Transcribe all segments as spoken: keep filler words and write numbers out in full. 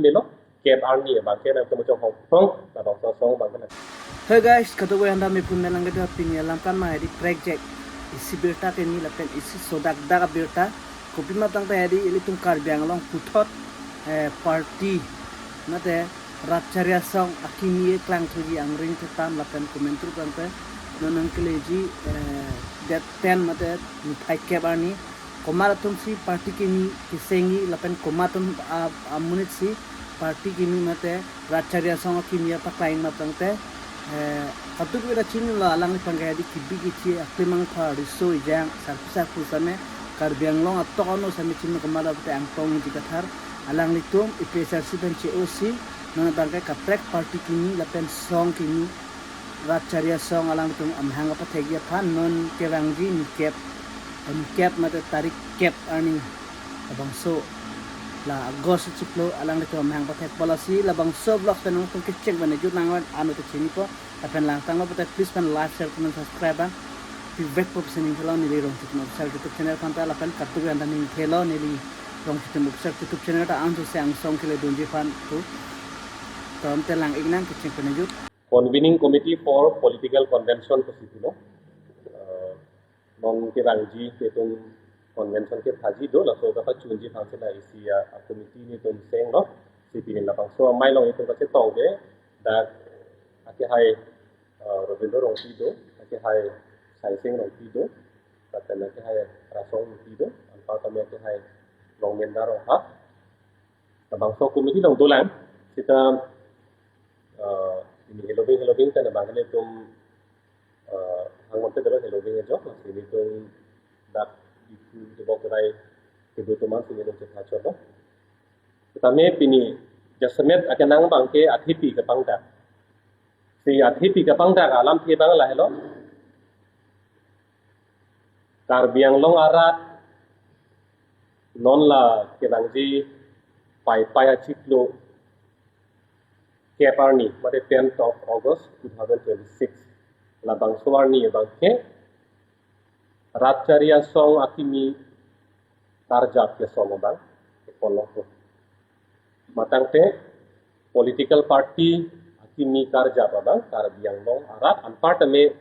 melo, kep arni abangke nangtum chonghong thong, labangso asong abangke nang. Hey guys, kadokave aphan ta mepun melang kedo, pini alam kan ma hedi project. Isi birta keni lapen isi sodak dak birta. Kopi matang ta hedi ilitum Karbi Anglong puthot, eh, party mate Rat Chari Asong akimi keklang thuji angring thutam lapen komantu abangke non nangkeleji, eh, date ten mate niphai kep arni komat atum si party kimi kesengji lapen komat atum a-, amonit si party kimi mate Rat Chari Asong akimi apaklangji matang te, eh, kadokave ta chinilo, alangliphan ke hedi kibi kichi aklimang pha riso ejang sarpi sarpo same Karbi Anglong atok ano same chinilo, komat ave te Angtong Ingti Kathar, alanglitum A P H L C pen che-o si non abangke kaprek party kimi lapen song kimi Rat Chari Asong alanglitum amahang kapathekji aphan non kevangji nikep, nikep mate tarik kep arni labangso la August chiklo alanglitum amahang pathek polasi labangso vlog pen nangtum kecheng pen jut nang ano te chinipo lapen langtanglo pote please pen like, share, comment, subscribe an pivek po pesen ingkelo neli Rongchutum Official YouTube channel aphan ta lapen kadokave aphan ta ningthelo neli Rongchutum Official YouTube channel ta anso se angsong kele dunji aphan tu. Tom te lang-ik nang kecheng pen jut. Convening Committee for Political Convention pusi pulo. Eh, non kevangji ke itum convention kephaji do, laso kapachunji aphan si la isi a, a committee nelitum senglo, si pini labangso amei along itum kachetong ke, dak akehai, eh, Robindro Rongpi do, akehai Saising Rongpi do, lapen akehai Rasong Rongpi do, anpar tame akehai Longmenda Rongphar. Labangso committee along dolang, seta, eh, pini heloving heloving pen abang ilitum, eh, hang monte dolo heloving ajok, si nelitum dak Diphu tebok kedai kedo atum an si nelitum chepha cholo. Tame pini jasemet akenang abangke athepi kepangdak. Si athepi kepangdak alamthe abang lahelo. Karbi Anglong arat non la kevangji Paipai achiklo kep arni, mate tenth of August two thousand twenty-six. Labangso arni abangke Rat Chari Asong akimi karjap kesom abang kepon longpo. Matangte political party akimi karjap abang Karbi Anglong arat anpar tame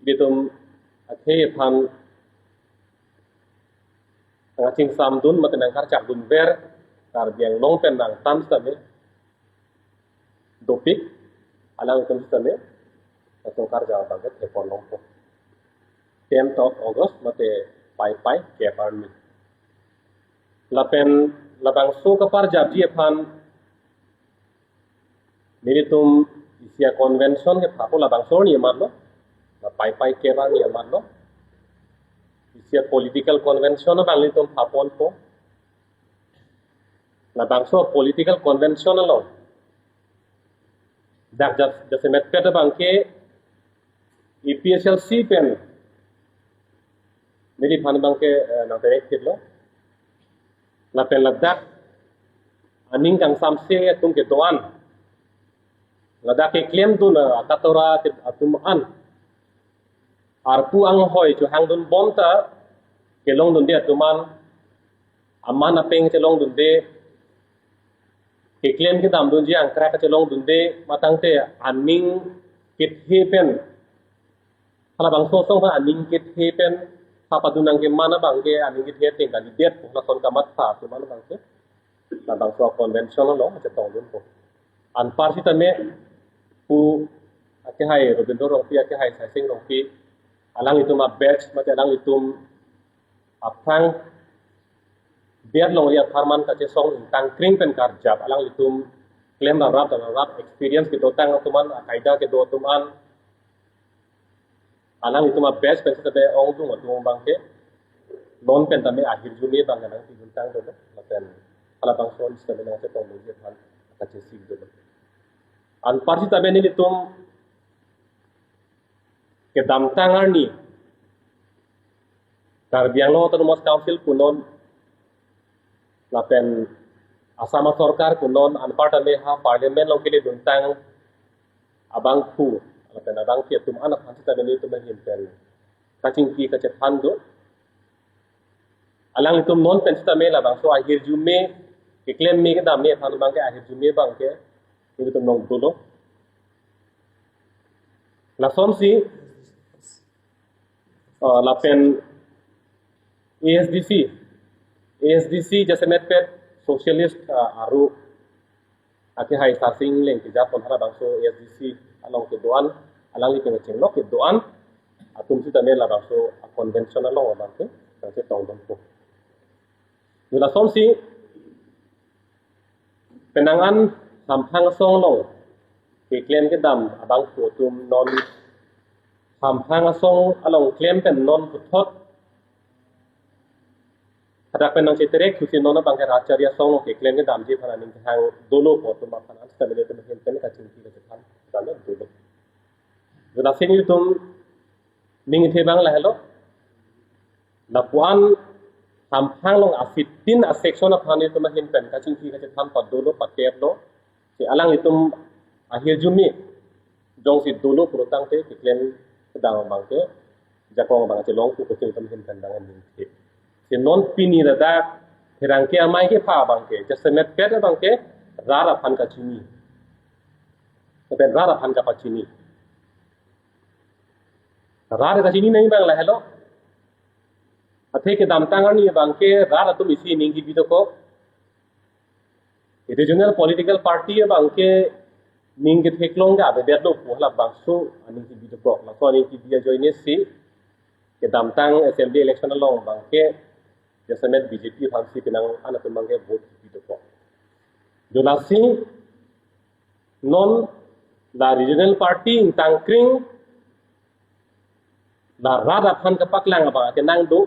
ilitum akhei aphan nangchingsamdun mate nangkarchakdunver Karbi Anglong pen nangtam sitame dopik, alanglitum sitame laso karjap abangke thepon longpo. Tenth of August mate Paipai kep arni. Lapen labangso kaparjapji aphan nelitum isi a convention kephapo labangso arni amatlo, la Paipai kep arni amatlo. Isi a political convention abang nelitum phaponpo. Labangso political convention along dak jas-, jasemetpet abangke A P H L C pen neliphan abangke, eh, nang directed lo. Lapen ladak aning kangsamse atum kedo-an, ladak keklemdun, eh, akatora ke-, atum an, arpu anghoi chohangdunbom ta kelongdunde atum an, aman apeng chelongdunde, keklem kedamdunji angkrak chelongdunde, matangte aning kethe pen, halabangso asong aphan aning kethe pen, hapadun nangkeman abangke aning kethe ateng kalidetpo, lason kamatha atum an abangke labangso convention along chetongdunpo. Anpar sitame pu akehai Robindro Rongpi, akehai Saising Rongpi, alanglitum a batch mate alanglitum aphrang ber longri apharman kachesong ingtangkring pen karjap, alanglitum klem rap rap, rap rap, experience kedotang atum an, akaida kedo atum an, alanglitum a batch pen sitame ongdung atum abangke non pen tame ahirjume abang nangpiduntang dolo, lapen halabangso sitame nangchetongdunji aphan kachesik dolo. Anpar sitame nelitum kedamtang arni Karbi Anglong Autonomous Council punon lapen Assam sorkar punon anpar tame ha parliament along keleduntang abangphu lapen abangpi atum an aphan sitame nelitum ahin pen kachingki kachethan do. Alanglitum non pen sitame labangso ahirjume Keklem me kedam me aphan abangke ahirjume abangke nelitum long dolo. Lasonsi, uh, lapen A S D C, A S D C jasemet pet socialist, uh, aru ake hai Sarsing Engleng kejapon halabangso A S D C along kedo-an, alangli kengcheng lok kedo-an atum sitame labangso a convention along abangke nangchetong dampo. Lasonsi penang an hamphang asong along keklem kedam abangphu atum non hamphang asong along klem pen non puthot hadak pen nangcheterek thusi non abangke rat chari asong along keklem kedamji aphan aning kehang dolo pu atum aphan an sitame nelitum ahin pen kachingki kachethan sitame dolo. Lasi nelitum ning ithe abang lahelo. Lapu-an hamphang along a fifteen a section aphan nelitum ahin pen kachingki kachethan padolo pateplo. Si alanglitum ahirjume jongsi dolo pulotangte keklem kedam abangke jakong abang chelong pu kuching itum ahin pen abang ning ithe. Si non pini ladak pherangke amei kepha abangke jasemet pet abangke rat aphan kachini. Lapen rat aphan kapachini. Rat kachini nangji abang lahelo. Athe kedamtang arni abangke rat atum isi ning kebi dokok. Regional political party abangke ning ketheklong ke avedet lo pu halabangso aning kebi dokok. Laso aning kebi ajoine si kedamtang assembly election along abangke jasemet B J P aphansi penang an atum abangke vote kebi dokok. Lasi non la regional party ingtangkring la rat aphan kapaklang abang akenang do.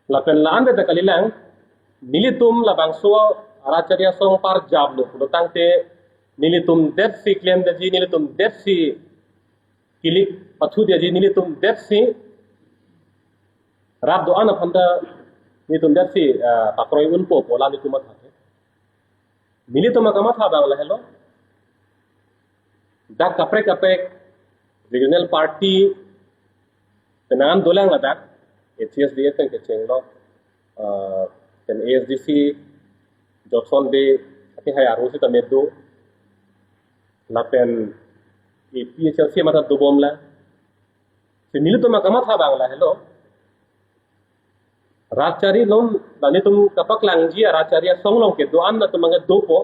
Lapen la-an beta kalilang, nelitum labangso rat chari asong parjap lo pulotangte nelitum detsi klemdetji, nelitum detsi kilik pathudetji, nelitum detsi rat do-an aphanta nelitum detsi, ah, pakroi unpo pu la nelitum mathathe. Nelitum akamatha abang lahelo. Dak kaprek kaprek regional party penang an dolang ladak, A C S D F pen kechenglo, ah, pen A S D C, Jotson Bey, ati hai aru sitame do, lapen A P H L C matha dobomlang. Si nelitum akamatha abang lahelo. Rat chari along, la nelitum kapaklangji a rat chari asong along kedo-an atum abangke dopo.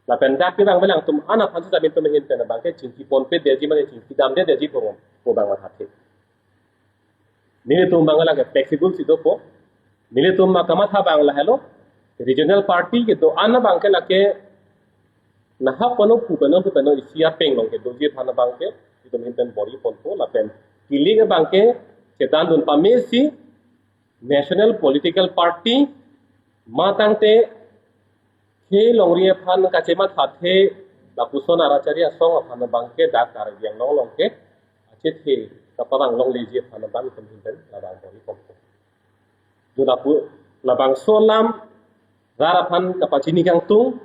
Lapen dak pi abang belangtum an aphan sitame nelitum ahin pen abangke chingki ponpedetji mane chingki damdedetji pu, pu abang mathathe. Nelitum abang lake flexible si dopo. Nelitum akamatha abang lahelo. Regional party kedo-an abangke lake nahak pano pu pano pu pano isi apeng along kedoji aphan abangke itum ahin pen bor-i ponpo lapen kilik abangke chethandun pamesi national political party matangte khei longri aphan kachemathathe lapuson a rat chari asong aphan abangke dak Karbi Anglong along ke achethe kaparang longleji aphan abang itum ahin pen labang bor-i ponpo. Dun apu labangso alam rat aphan kapachini kangtung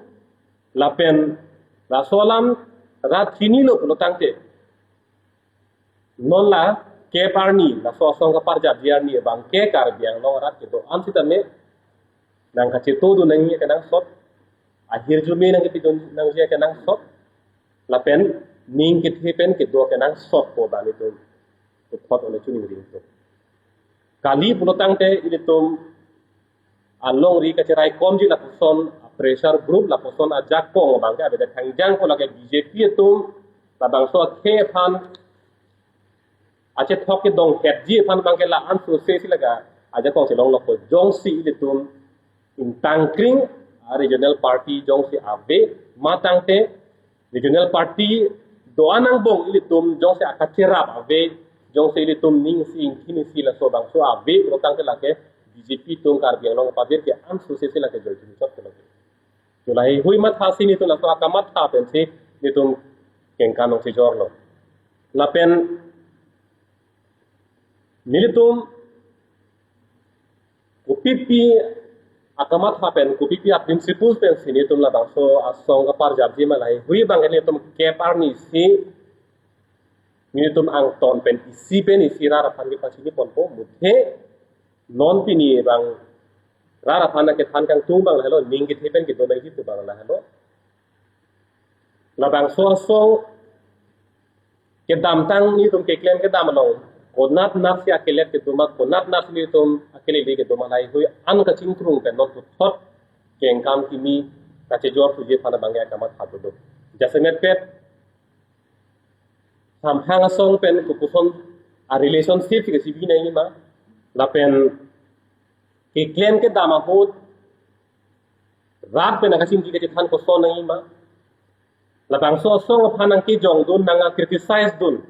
lapen laso alam rat chinilo pulotangte non la kep arni laso asong kaparjapji arni abangke Karbi Anglong arat kedo-an sitame nangkachetodun nangji akenangsot, ahirjume nangkepidun nangji akenangsot lapen ning kethe pen kedo akenangsot pu abang itum puthot ole chuningri itum. Kali pulotangte ilitum alongri kacheraikomji lapuson pressure group lapuson ajakong abangke avedet thangjang pu lake B J P atum labangso akhei aphan achethok kedonghetji aphan abangke la-an sose si lake ajakong chelong lokpo. Jongsi ilitum ingtangkring a regional party jongsi ave matangte regional party do-an angbong ilitum jongsi akacherap ave, jongsi ilitum ning isi ingthin isi laso bangso ave pulotangte lake B J P atum Karbi Anglong apabir ke an sose si lake joitum chot ke lake. Tulai hui mathasi nelitum laso akamatha pensi nelitum kengkan nangchejorlo. Lapen nelitum kopipi akamatha pen, kopipi a principles pensi nelitum labangso asong kaparjapji ma lahei hui abang nelitum kep arni si nelitum angton pen isi pen isi rat aphan kepachini ponpo, muthe non pini abang rat aphan kethan kangtung abang lahelo, ning kethe pen kedo nangji pu abang lahelo. Labangso asong kedamtang nelitum keklem kedam along, konat nat si akelet kedo ma, konat nat si nelitum akelet kedo ma, laheihui an kachingkrung pen non puthot kengkam kimi kachejor suji aphan abang ke kamatha dolo. Jasemet pet samphang asong pen kopuson a relationship si kesibi nangji ma, lapen keklem kedam ahut rat pen akachingki kachethan koson nangji ma, labangso asong aphan nangkejongdun, nang criticize dun,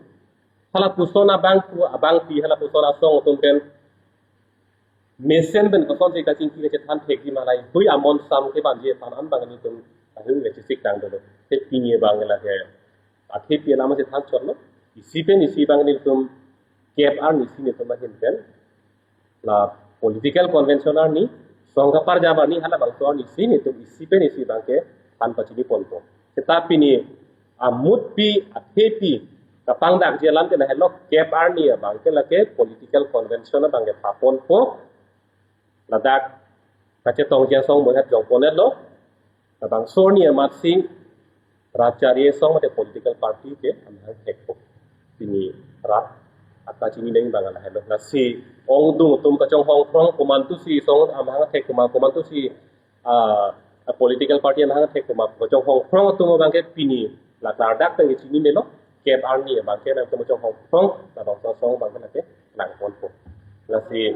halapuson abang pu abang pi halapuson asong atum pen mesen pen kosonsi kachingki kachethan thekji ma, laheihui amon sam kevanji aphan an abang nelitum ahung kachesik tang dolo. Te pini abang lake athepi alam si than chotlo. Isi pen isi abang nelitum kep arni si nelitum ahin pen la political convention arni, song kaparjap arni, halabangso arni si nelitum isi pen isi abang ke than pachini ponpo. Seta pini amutpi athepi kapangdakji alam ke lahelo, kep arni abang ke lake political convention abang ke tha ponpo. Ladak kachetongji asong monat jong pon-etlo. Labangso arni amatsi rat chari asong mate political party ke amahang thekpo. Pini rat akachini nangji abang lahelo. Lasi ongdung atum kachonghong phrong komantusi asong amahang thek, koman komantusi ah, a political party amahang thek, koman kachonghong phrong atum abang ke pini la klardak pen kachini melo, kep arni abang ke nangtum kachonghong phrong labangso asong abang ke lake lang ponpo. Lasi